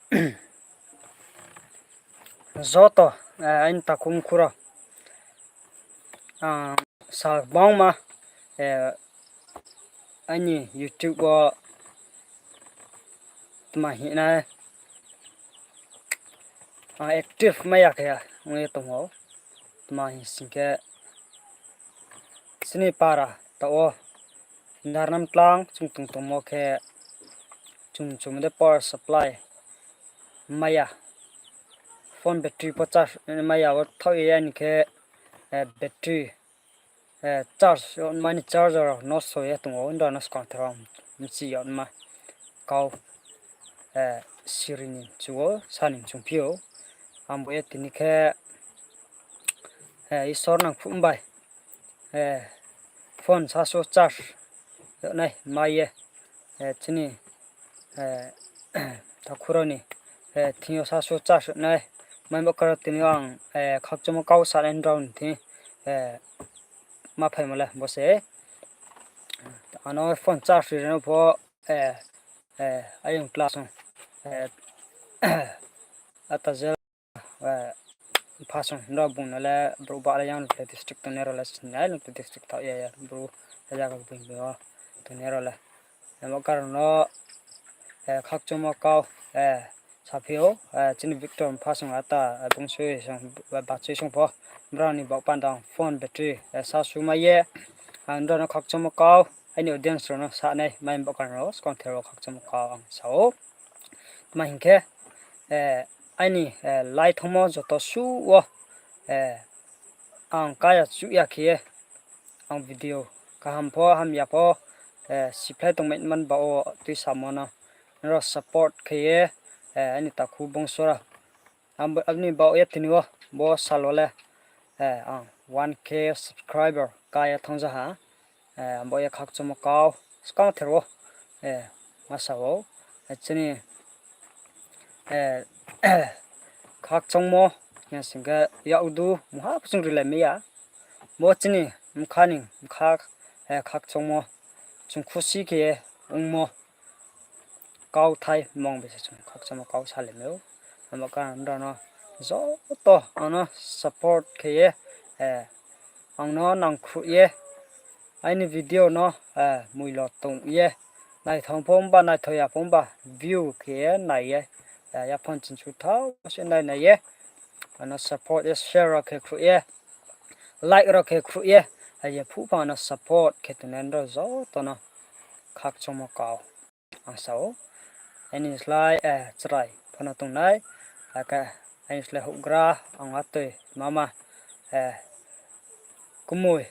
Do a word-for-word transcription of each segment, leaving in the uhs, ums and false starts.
Joto, aini takhu mkhu rao, sal gbangma, aini YouTube wo tma hing nai, active mai ya khe ong ye tong ou. Tma hing sing khe, chini para taoh wo Darnam tlang chung tong tongmo khe, chung chung de power supply mai ya, phone battery pho charge mai ya, wo thaoh ye aini khe battery charge, mani charger rao nosto ye tong ou, nrao no skang ther wo mchi yagma kau siri ni mchu ou, sa ni mchung phi ou. Abo ye tini khe Isor nangkhruh bai phone sasu charge yag nai mai ye, chini takhu rao ni thing yo sasu charge yag nai mai bo karo tini yo ang khakchangmo kau sanai nrao ni thing ma phaimo le bo se. Ano phone charge ri no pho, ayong class ong, ata jel, pha song nrao bung no le brouh ba le yang Lungtlai district tongnai rao le sinai, Lungtlai district thaoh ya ya brouh zaga bung bung yo tongnai rao le. Abo karon no khakchangmo kau saphi ou, chini Victor pha song ata bung soi song, bachoi song pho, brao ni baoh panda phone battery sasu mai ye, ang nrao no khakchangmo kau, aini audience rao no sanai mai bo karon no skang ther wo khakchangmo kau ang sa ou. Tma hing khe, aini lai thangmo joto suh wo ang kaya chuh ya khe ye, ang video kaham pho hamya pho siphlai tongmai man ba wo tuisamo no nrao support khe ye, aini takhu bongso rao. Abo ni baoh ye tini wo bo sal wo le ang one K subscriber ka ye thanng ja ha. Abo ye khakchangmo kau skang ther wo ma sa ou. Chini khakchangmo hing sing khe yakdu mungha pho chung rilai mai ya. Bo chini bkha ni bkha, khakchangmo chung khusi khe ye ongmo kauthai mong bai se chung khakchangmo kau salai mai ou. Abo karon nrao no joto ang no support khe ye, ang no nangkhruh ye, aini video no moilo tong ye, naithao pho ongba naithao ya pho ongba view khe ye nai ye, yaphang chinsu thao se nai nai ye, ang no support ye share rao khe khruh ye, like rao khe khruh ye, je phuh phang no support khe tongnai nrao joto no khakchangmo kau ang sa ou. Aini slái chrai pho no tongnai, akhe aini slái houhgra, ang atoi mama, kumoi,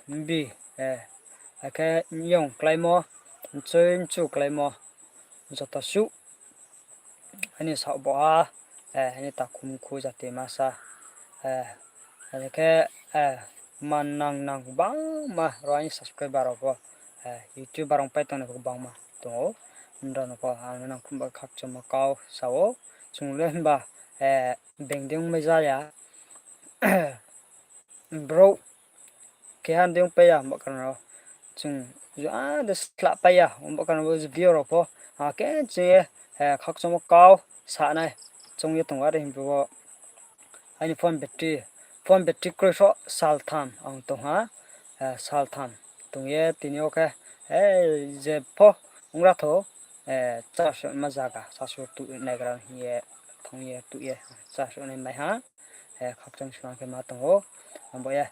mbi, akhe yong kláimo, mchoi mchu kláimo, joto suh aini saoh bo ha, aini takhu mkhu jati masa, akhe manang nang gbangma rao aini subscriber rao pho, YouTuber rao pai tongnai pho gbangma tong ou. Nrao no pho ang no nangkhruh bai khakchangmo kau sa ou. Chung le himba beng dei ongmai ja ya. Brouh keha dei ongpai ya, abo karon no chung jua de slahpai ya, abo karon no bo video rao pho, akhe ching ye khakchangmo kau sanai choung ye tong are himba wo. Aini phone battery, phone battery kroi so saltham ang tong ha, saltham tong ye tini yo khe, je pho ongra tho, charge ma zaga sasu tuh naigra hing ye, thanng ye tuh ye, charge nai mai ha, khakchang suna khe ma tong ou, abo ye,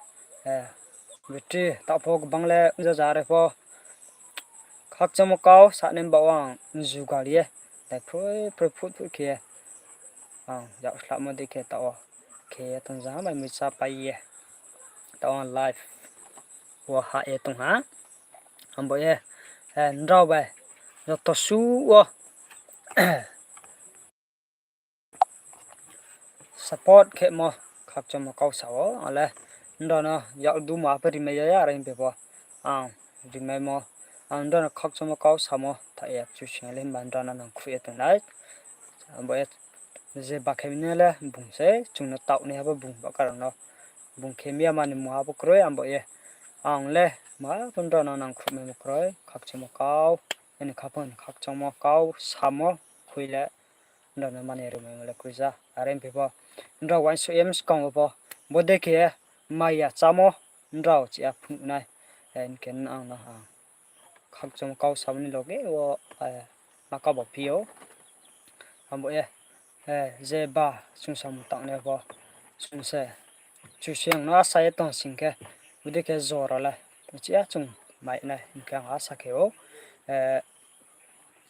battery taoh pho gbang le ongja ja are pho, khakchangmo kau sanai ba wo ang jugal ye, daiphoi phroi phut phut khe ye, ang yak slahmo dei khe taoh wo khe ye tong ja ha, mai mui chápai ye, taoh wo ang live wo hah ye tong ha. Abo ye, nrao bai joto suh wo support khemo khakchangmo kau sa ou, ang le nrao no yakdu ma pho rimai ya ya, are himba pho ang rimaimo, ang nrao no khakchangmo kau samo thaoh ya kchu sing le himba nrao no nangkhruh ye tongnai. Abo ye je bakhe mine le bung se, chung no taoh naiha pho bung, bo karon no bung khe mi ya mani mungha pho kroi, abo ye ang le ma pho nrao no nangkhruh maimo kroi, khakchangmo kau, aini khaphang khakchangmo kau samo khui le nrao no mani rwmaimo le kroi ja. Are ong phi pho, nrao uaingsouh ye mskang wo pho, bodei khe maya chámo nrao chih ya phnuh nai, hing khe ang no ang khakchangmo kau samo ni loge wo ma kabo phi ou. Abo ye, je ba chung samung tangnai pho, chung se Kchusoyang no asa ye tong sing khe, bodei khe jora le chih ya chung mai nai hing khe ang asa khe ou.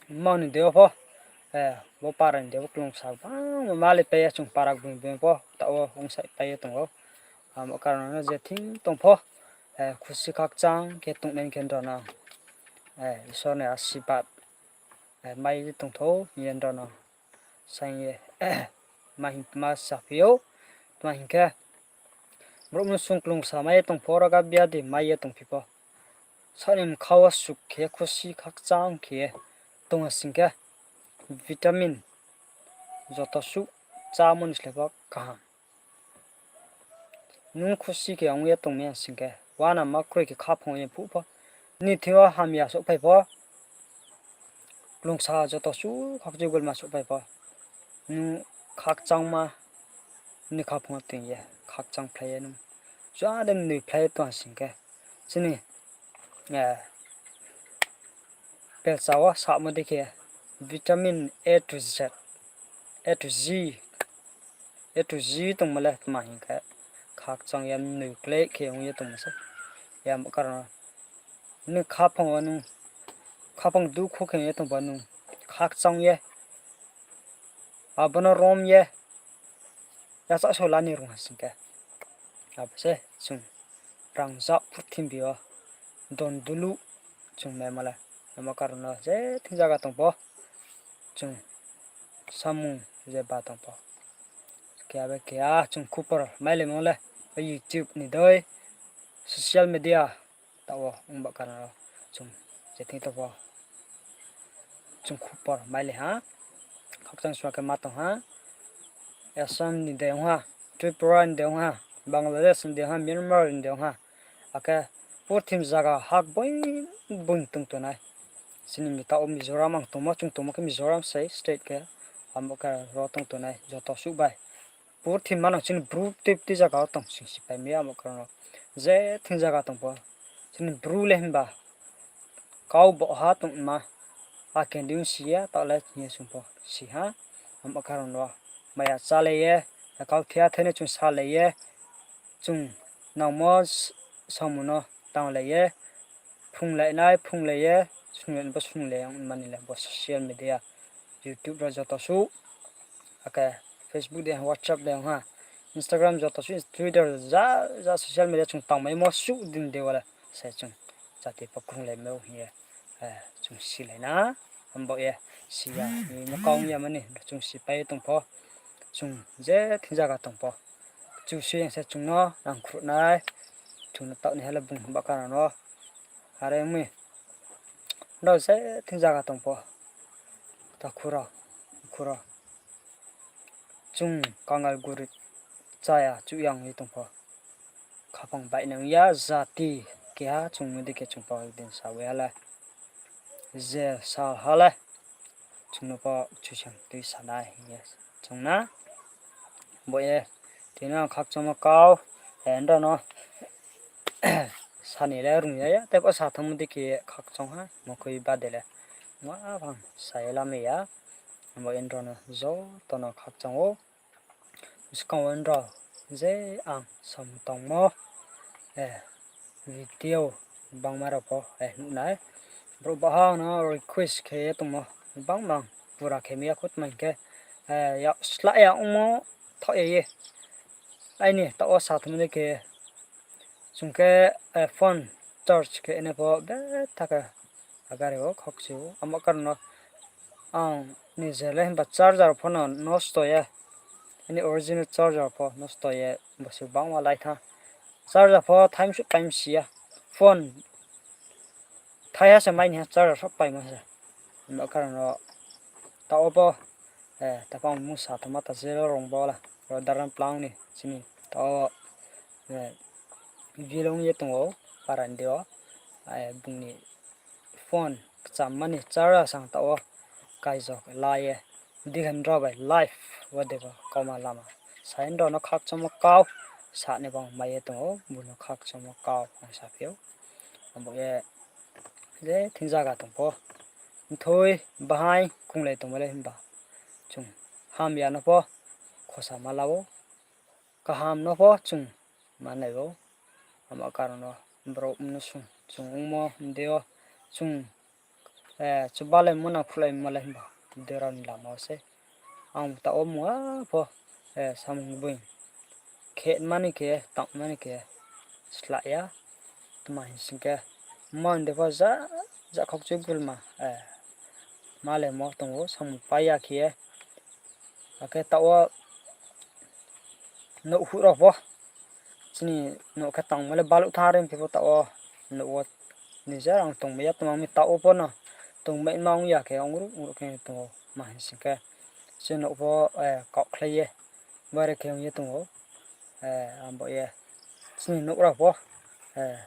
Mma ni deing yo pho, bo para ni deing yo klungsa bangma malai pai ye chung para bung bung pho taoh wo ongsai pai ye tong ou. Abo karon no je thing tong pho, khusi khakchang khe tongnai khe nrao no Isor ni asirbad mai ye tongthou hing ye nrao no saing ye ma hing ma saphi ou. Tma hing khe, brouh mnusu klungsa mai ye tong pho, roga biadi mai ye tongphi pho, saoh ni mkha wo suh khe khusi khakchang khe ye tong sing khe, vitamin joto suh chámo ni slái pho kaham. Nung khusi khe ong ye tong mi sing khe, uanama kroi khe khaphang ye phuh pho, nini thing yo hamya souhphai pho, klungsa joto suh khakchang gulma souhphai pho, nung khakchangma ni khaphang wo toing ye khakchang phlai ye nung jade mnoi phlai ye tong sing khe, chini pelsa wo samo dei khe vitamin A to Z, A to Z, A to Z tongmo le tma hing khe, khakchang ye mnoi klei khe ong ye tongmo se. Abo karon no nini khaphang wo nung, khaphang dukhu khe ong ye tong pho nung khakchang ye, abo no rom ye, yachah so la ni rung ha sing khe, abo se chung rangzag purthimbi yo don dulu chung maimo le. Abo karon no je thing zaga tong pho, chung samung je ba tong pho, keha bai keha chung khupor mailaimo le, YouTube ni dei, social media taoh wo ongba karon no chung je thing tong pho chung khupor mailai ha, khakchang sua khe ma tong ha. Assam ni dei ong ha, Tripura ni dei ong ha, Bangladesh ni dei ong ha, Myanmar ni dei ong ha, akhe purthimbi zaga ha boing boing tong tongnai. Chini mi taoh wo Mizoram ang tongmo, chung tongmo khe Mizoram sei state khe, abo khe ro tong tongnai joto suh bai. Purthimbi manang chini Bru tui tui zaga wo tong sing si pai mi, abo karon no je thing zaga tong pho, chini Bru le himba kau boha tongma, akhe di si ya, taoh le hing ye chung pho si ha. Abo karon no maya chálai ye, kau thia thaino chung salai ye, chung nangmo samung no tanglai ye, phrunglai nai phrunglai ye, snunglai nai pho snunglai ya mani le bo social media, YouTube ro joto suh, akhe Facebook dei ha, WhatsApp dei ha, Instagram joto suh, Twitter, ja social media chung tangmaimo suh din dei wo le se chung jati pho krunglai mai hing ye chung silai na. Abo ye si ya ni no kau ong ya mani chung sipai ye tong pho, chung je thing zaga tong pho, Kchusoyang se chung no nangkhruh nai, chung no taoh ni ha le bung ba karon no. Are ong mi, nrao je thing zaga tong pho, takhu rao, mkhu rao, chung kangal gurib chaya chuhyang ye tong pho, khaphang baih nang ya jati keha chung ni dei khe chung pho din sa wi ha le, je sa ha le, chung no pho Kchusoyang tui sa nai hing ye chung na. Bo ye tini ang khakchangmo kau, nrao no sa ni le rung ya ya, tei pho sa thanngmo dei khe khakchang ha, mokhui bade le ma phang sa ye lamai ya. Bo ye nrao no joto no khakchang ou. Buskang wo nrao je ang samung tangmo video bangma rao pho nuh nai. Brouh baha no request khe ye tongmo, bangma pura khe mi ya khutma hing khe, yak slah ya ongmo thaoh ya ye. Aini taoh wo sa thanngmo dei khe, chung khe phone charge khe nai pho betha khe agari wo khakchi ou. Abo karon no ang ni je le himba charger pho no nosto ye, aini original charger pho nosto ye, bo se bangma lai tha. Charger pho thaimsuh paimsi ya, phone thaiha se mai ni ha charger souh paimo se. Abo karon no taoh wo pho, taphang mungsa tongma ta je rong bo la, ro daran plang ni chini taoh wo bilong ye tong ou, para ni dei wo, bung ni phone kcham mani charger sang taoh wo kaijo la ye, Dikhe nrao bai live wo debo kauma lama. Sai nrao no khakchangmo kau sa ni bang mai ye tong ou, bung no khakchangmo kau ang saphi ou. Abo ye je thing zaga tong pho, mthoi bahaing konglai tongmo le himba, chung hamya no pho khosa ma la ou, kaham no pho chung ma nai ou. Amo karon no brouh mnusu chung ongmo mdei yo chung, eh, chubalaimo nang khulaimo le himba mdei rao ni lama wo se. Ang taoh wo mungha pho, eh, samung boi khe mani khe, tang mani khe, slái ya. Tma hing sing khe, mma de pho ja, ja khokchui bulma, eh, ma le mo tong ou, samung pai ya khe ye. Akhe taoh wo nouhhuh rao pho, chini nouh khe tangmo le baluh thanng ri phi pho taoh wo nouh wo nije rang tongmai ya, tma mi taoh wo pho no tongmai ma ong ya khe ongruh ongruh khe tong ou, ma hing sing khe. Chini nouh pho, eh, kaohkhlai ye, bare khe ong ye tong ou, eh, abo ye. Chini nouh rao pho, eh,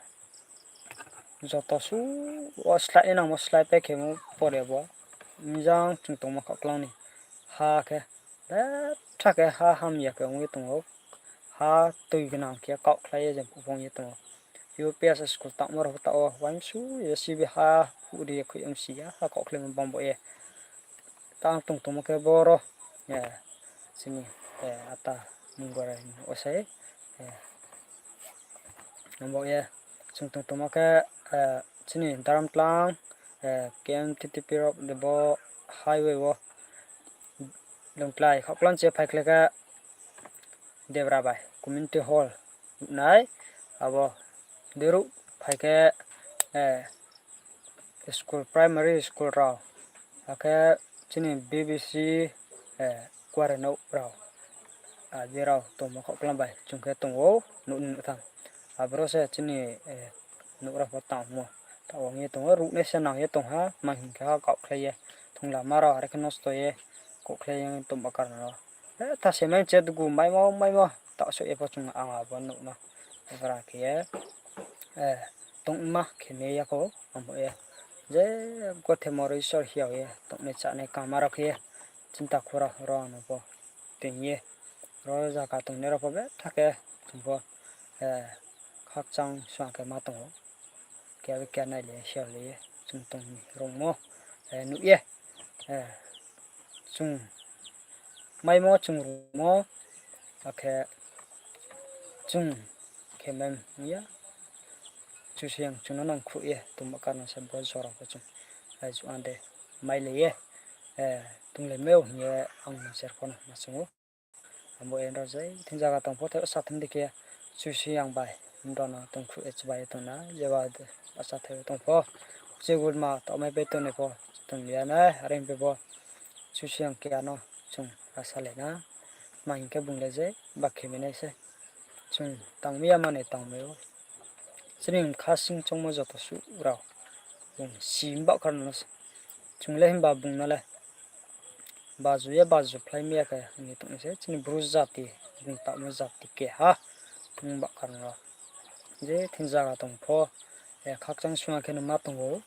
joto suh wo slái nangmo slái pai khe mo pore bo. Jang chung tongmo khaohklang ni ha khe, betha khe ha hamya khe ong ye tong ou. Ha tui gnang khe kaohkhlai ye je phuh pho ong ye tong ou. U P S school tangmo rao pho taoh wo uaimsu ye sibi ha huh ri ye khui msi ya, ha kaohkhlaimo bang bo ye. Tang tong tongmo khe boro, eh, chini, eh, ata munggorai ni osai, eh, abo ye chung tong tongmo khe, eh, chini Daramtlang, eh, K M T T P rao de bo highway wo Longtlai khaohklang chi ye phaikhlai khe Debra bai community hall nai, abo deruh phai khe, eh, school, primary school rao, akhe chini B B C, eh, kuarenouh rao, a, je rao tongmo khaohklang bai chung khe tong ou, nouh ni nouh tham. Aboro se chini, eh, nouh rao pho tangmo, taoh ong ye tong ou, ruhnai se nang ye tong ha, ma hing khe ha kaohkhlai ye, thongla ma rao are khe nosto ye, kaohkhlai ye tongba karon no. Eh, tha se mai che dugu maimo, maimo, taoh souh ye pho chung ang abo nouh no. Ebra khe ye, eh, tongma khe me ya kho, abo ye. Je gothemo rao Isor hiao ye, tongnai chánai kama rao khe ye, chinta khura rao no pho toing ye. Ro zaga tongnai rao pho betha khe chung pho, eh, khakchang sua khe ma tong ou. Keha keha nailai ye, sialai ye, chung tong ni rungmo, eh, nuh ye, eh, chung maimo chung rungmo, akhe chung khe mai ya, Kchusoyang chung no nangkhruh ye tongba karon se bo jora pho chung, eh, juang de mailai ye, eh, tonglai mai ou hing ye ang nser pho no ma chung ou. Abo ye nrao je thing zaga tong pho thai sa thing di khe, Kchusoyang bai nrao no tongkhruh ye chubai ye tong na, jeba de asa thai tong pho, kchigulma taoh mai pai tongnai pho tong ya nai, are hing phi pho Kchusoyang keha no chung asa lai na, ma hing khe bung le je ba khe mi nai se. Chung tang mi ya mani tang mi ou. Chini bkha sing choungmo joto suh rao bung si mbaoh karon no se. Chung le himba bung no le baju ye baju phlai mi ya khe hing ye tong se, chini Bru jati, bung taohmo jati keha ong baoh karon no. Je thing zaga tong pho, eh, khakchang sua khe no ma tong ou.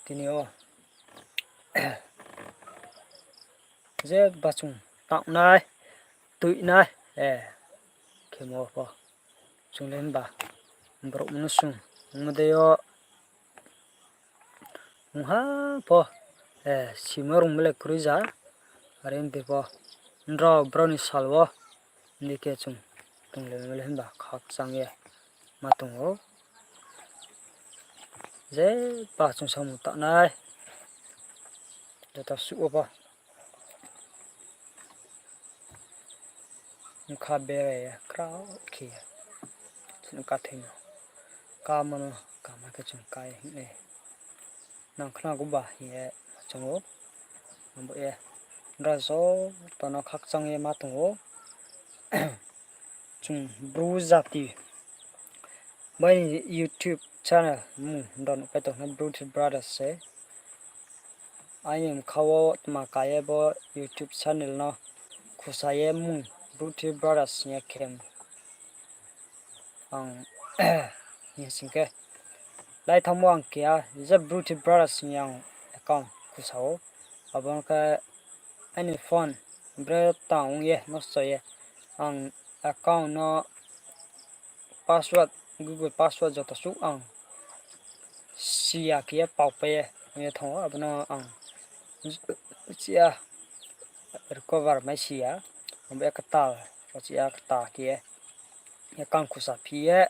Tini yo je ba chung tangnai, tuinai, eh, khemo pho. Chung le himba brouh mnusu ongmo dei yo ongha pho, eh, simo rungmo le kroi ja, are hing phi pho nrao brao ni sal wo hing di khe chung tonglaimo le himba khakchang ye ma tong ou. Je ba chung samung tangnai joto suh wo pho. Bkha bere ye krao khe ye, chini kathoi no kamo no kama khe chung ka ye hing ye nang khna gu ba hing ye chung ou. Abo ye nrao joto no khakchang ye ma tong ou. Chung Bru jati bai ni YouTube channel mung nrao nuhpai tong khe Bru Three Brothers se. Aini bkha wo tma ka ye bo YouTube channel no khusa ye mung Bru Three Brothers hing ye khe ang hing sing khe, lai thanngmo ang keha je Bru Three Brothers hing ye ang account khusa ou. Abo no khe aini phone bre tang ong ye nosto ye, ang account no password, Google password joto suh ang si ya khe ye pao pai ye ong ye thanng ou, abo no ang chia recover mai si ya, abo ye kta, o chia kta khe ye, ye kangkhusa phi ye,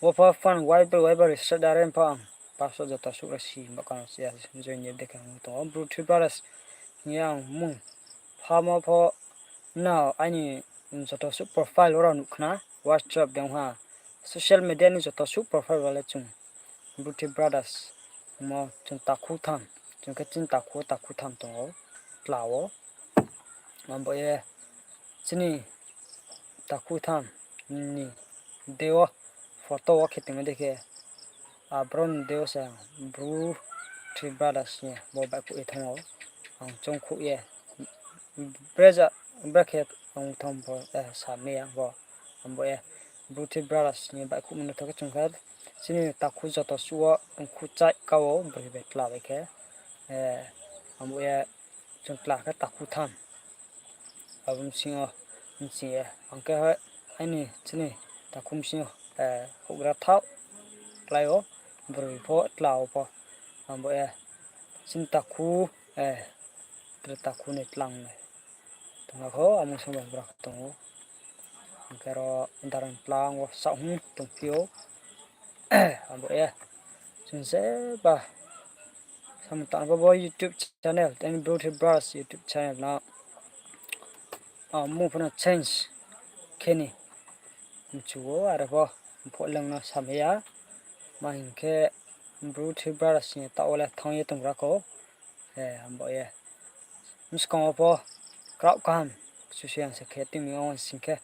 wo pho phone wiper wiper reset dare pho ang password joto suh le si ba kano chia join ye dekhe ong tong ou, Bru Three Brothers hing ye ang mung phamo pho, nrao aini joto suh profile wo rao nuh khna, WhatsApp de ong ha, social media ni joto suh profile wo le chung Bru Three Brothers mo chung takhu tham, chung khe chini takhu, takhu tham tong ou, tla wo. Abo ye chini takhu tham ni de wo photo wo khe tongmo dei khe, abro ni de wo se Bru Three Brothers hing ye bo baihkhouh ye thanng ou. Ang choungkhouh ye, bre ja, brekhe ang tham pho, eh, sa mai ya bo. Abo ye Bru Three Brothers hing ye baihkhouhmo no tho khe chung khe chini takhu joto suh wo ongkhu chai ka wo broi bai tla bai khe, eh, abo ye chung tla khe takhu tham. Abo bsing yo, bsing ye ang khe aini chini takhu bsing yo, eh, houhgra thaoh klái ou, broi pho tla wo pho. Abo ye chini takhu, eh, tre takhu ni tlang le tong kho, amo song bai bra tong ou. Ang khe ro daran tlang wo saohhung tongphi ou. Abo ye chung jeba samung tang bo, bo YouTube channel, tini Bru Three Brothers YouTube channel no, ah, mung pho no change khe ni mchu ou, are pho mphoh leng no samai ya. Ma hing khe Bru Three Brothers ni taoh wo le thanng ye tonggra kho. Eh, abo ye buskang wo pho kraoh kaham Kchusoyang se khe tini ong sing khe,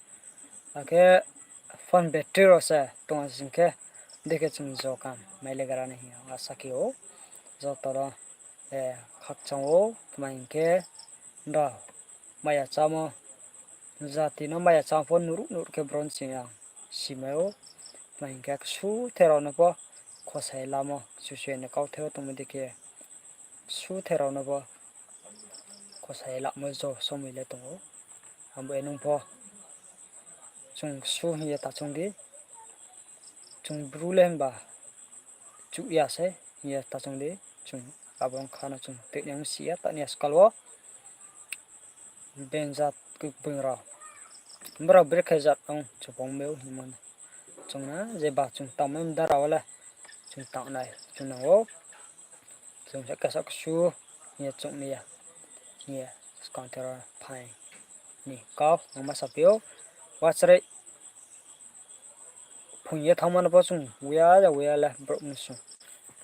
akhe phone battery rao se tong sing khe, dei khe chung jo kaham mai le gra nai hing ye asa khe ou. Joto no, eh, khakchang ou, tma hing khe nrao maya chámo, jati no maya chámo pho nuhruh nuhruh khe bron chini ang simai ou. Tma hing khe ksu the rao no pho khosai lamo, Kchusoyang ni kauthai wo tongmo dei khe ksu the rao no pho khosai lamo jo somoi le tong ou. Abo ye nung pho chung ksu hing ye ta choung di. Chung Bru le himba chuh ya se hing ye ta choung di. Chung abo ong kha no chung toinai ong si ya, tani askal wo being jat kbing rao, brao brekhe jat ong chupong meu hingmo no chung na, jeba chung tangmai mda rao le chung tangnai chung nang ou. Chung se kasa ksu hing ye chung ni ya, hing ye skang the rao phaing ni kau ang ma saphi ou. Wachrai phoing ye thanngmo no pho chung uya ya uya le brouh mnusu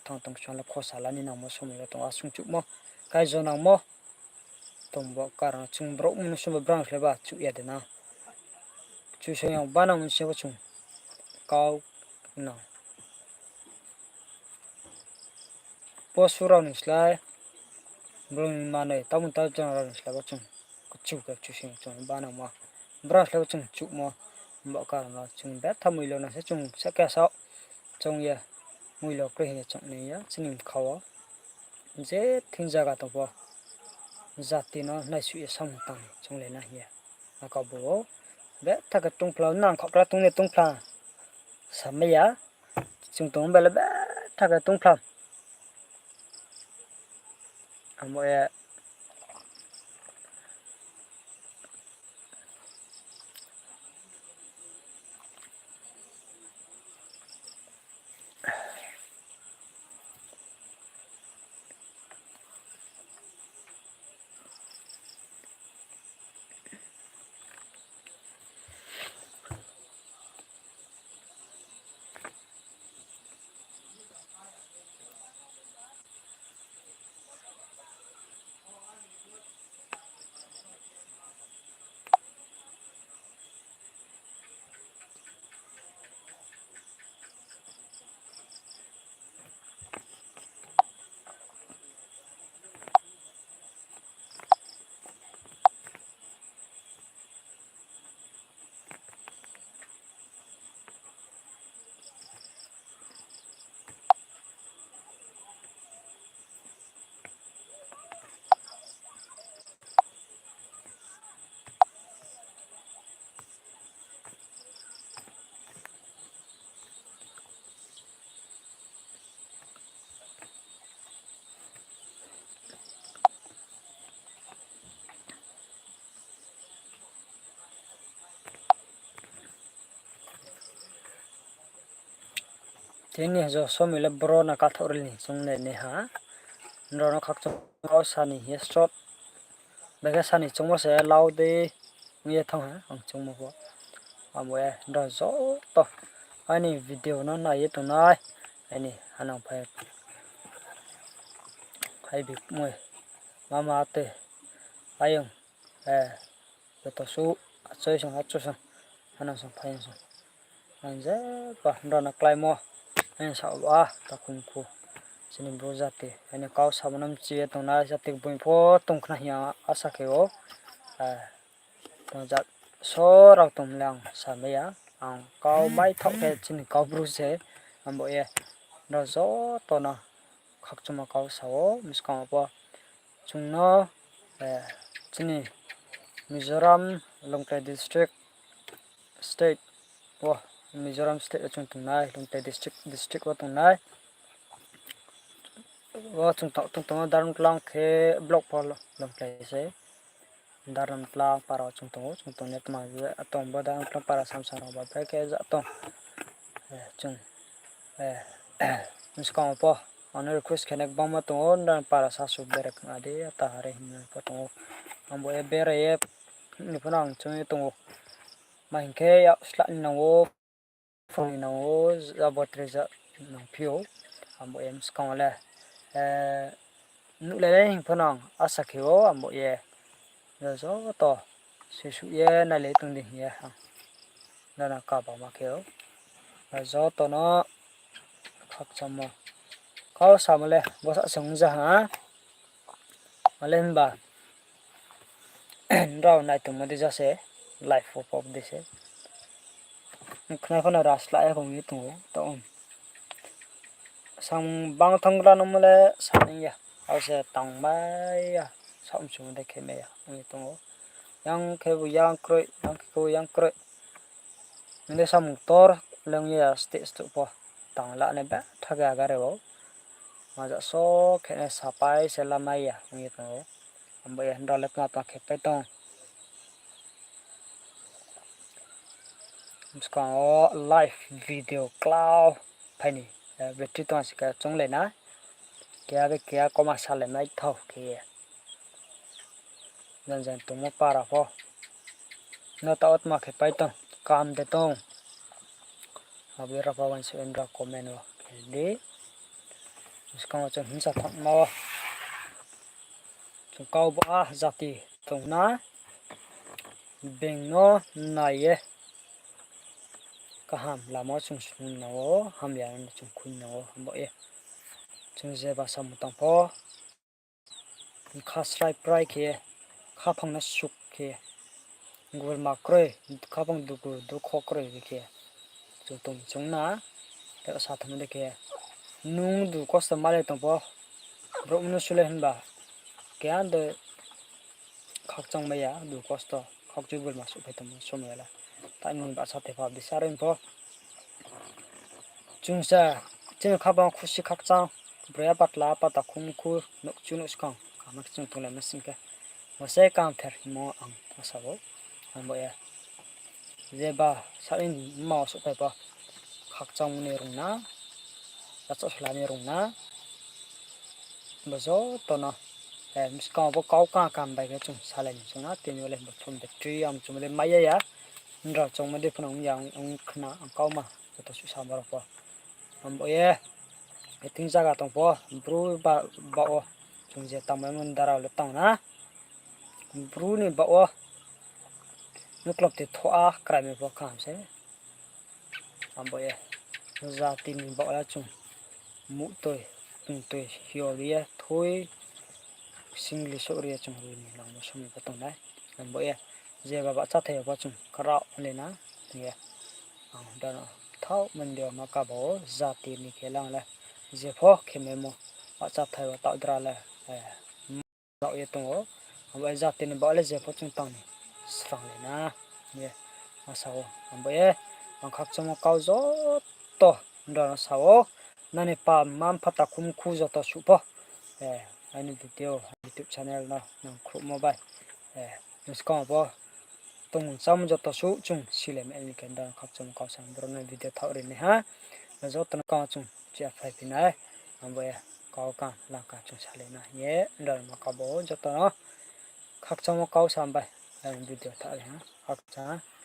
thanng tong song le khosa la ni nangmo somoi yo tong, asung chuhmo, kaijo nangmo tong bo karon chung brouh mnusu ba brang khle ba chuh ya de na. Kchusoyang banang mnsi bo chung kau nang. Posu rao ni slái, brouh ni manoi, tamung ta jang rao ni slái bo chung kchu khe Kchusoyang chung banangmo. Brang slái bo chung chuhmo, bo karon no chung betha moilo no se chung sakhe sao chung ye moilo kroi hing ye chung nai ya chini bkha wo. Je thing zaga tong pho, jati no naisuh ye samung tang chung le na hing ye. Akabo wo betha khe tongphla, nang khokra tong ni tongphla samai ya, chung tong bai le betha khe tongphla. Amo ye Tini jo somoi le boro no kathaoh ri ni choung le nai ha. Nrao no khakchangmo kau sa ni hing ye short. Bekhe sa ni choungmo se lau dei ong ye thanng ha ang choungmo pho. Abo ye nrao joto aini video no nai ye tongnai. Aini hanang phai, phai bi moi, mama tei, ayong, joto suh, achoi song, achoi song, hanang song, phai song. Ang jeba nrao no kláimo, ang sa ba, takhum khu. Chini Bru jati, aini kau samo no mchi ye tongnai jati boi pho tong khna hing ye asa khe ou. Tong ja so rao tong le ang sa mai ya. Ang kau baithaoh khe chini kau Bru se, abo ye nrao joto no khakchangmo kau sa ou, buskang wo pho. Chung no, chini Mizoram, Lungtlai district, state wo, Mizoram state wo chung tongnai, Lungtlai district, district wo tongnai. Wo chung tong, tong, tong, Darmtlang khe block pho Lungtlai se. Darmtlang para wo chung tong ou, chung tong ni tma je tong bo Darmtlang para samsa rao ba brekhe ja tong. Chung, buskang wo pho, ang no request khe nai gbangma tong ou, Darmtlang para sasu bere khna di, ata ha re hing pho tong ou. Abo ye bere ye, ni pho no ang chung ye tong ou. Ma hing khe yak sla ni nang ou, phone ni nang ou, jabo tre ja nang phi ou. Abo ye buskang wo le, nuh le le hing pho no ang asa khe ou, abo ye. Joto, se suh ye nailai tong di hing ye ang nrao no kaba ma khe ou. Joto no khakchangmo kau samo le bsa se ong ja ha. Male himba, nrao nai tongmo dei ja se, live wo pho dei se. Khnai pho no rasla ya kong ye tong ou, tong ou. Samung bang thanng gra no mo le sa nai ya, abo se tangmai ya, saoh mchumo dei khe mai ya ong ye tong ou. Yang khe bo yang kroi, yang khe bo yang kroi. Nde samung ktor le ong ye ya, stage tuh pho tang la nai ba tha khe agare ou. Maja so khe nai sapai se lamai ya ong ye tong ou. Abo ye nrao le tma tma khe pai tong. Buskang wo live video klau phai ni, battery tong si khe chounglai na. Keha khe keha kauma salai mai thao khe ye. Jen jen tongmo para pho. No taoh wo tma khe pai tong, kaham de tong. Abo ye rao pho uaingsouh ye nrao comment wo khe di. Buskang wo chung himsa thanngma wo. Chung kau ba jati tong na, being no nai ye kaham lama wo chung sung nang ou, hamya no chung khui nang ou, abo ye. Chung jeba samung tang pho, kha srai prai khe, khaphang no suk khe, gulma kroi, khaphang dugu dukho kroi khe, chung tong chung na, tei sa thanngmo dei khe, nung du kosto malai tong pho, brouh no sule himba, keha de khakchang mai ya, du kosto, khakchu gulma suhphai tongmo somoi le. Taini bahcha thai pha bsar ong pho. Chung sa, chini khaphang khusi khakchang, broi ya patla, pata khum khu, nouhchu nouhskang, kaham khe chung tonglai ma sing khe. Bo se kaham ther hingmo ang asa ou, ang bo ye. Jeba sari mma wo suhphai pho, khakchang ni rung na, achouhsla ni rung na, bo joto no, buskang wo bo kau kaham kaham bai khe chung salai ni chung na, tini yo le bo phone battery ang chung le mai ya ya, nrao chung ma dei phone ong ya ong khna ang kauma, joto suhsa borao pho. Ang bo ye, thing zaga tong pho, Bru ba, baoh wo, chung je tangmaimo nda rao le tang na, Bru ni baoh wo, nuklop ti thoh a krai mai pho kaham se. Ang bo ye, jati ni baoh le chung muhtoi, tongtoi, hiyo ri ye, thui, singli souh ri ye chung ri ni langmo somoi pho tong nai. Ang bo ye, jeba bahcha thai yo pho chung krao le na, hing ye. Ang dano thaoh mandi yo ma kaba ou, jati ni khe lang le, jepho khe maimo, bahcha thai yo taoh dra le, baoh ye tong ou, abo jati ni baoh le jepho chung tang ni srang le na, ye, ma sa ou, ang bo ye, ang khakchangmo kau joto nrao no sa ou, nani pa mma mpha takhum khu joto suh pho, aini video, YouTube channel no nang khruhmo bai, buskang wo pho tongmung chámung joto suh chung silai mai ni khe nrao no khakchangmo kau sa boro no video thaoh ri nai ha. joto no kau chung chiya phai phi nai, abo ye kau kang langka chung salai na hing ye nrao ma kau bo joto no khakchangmo kau sa bai, video tha ri ha, khakchang ha.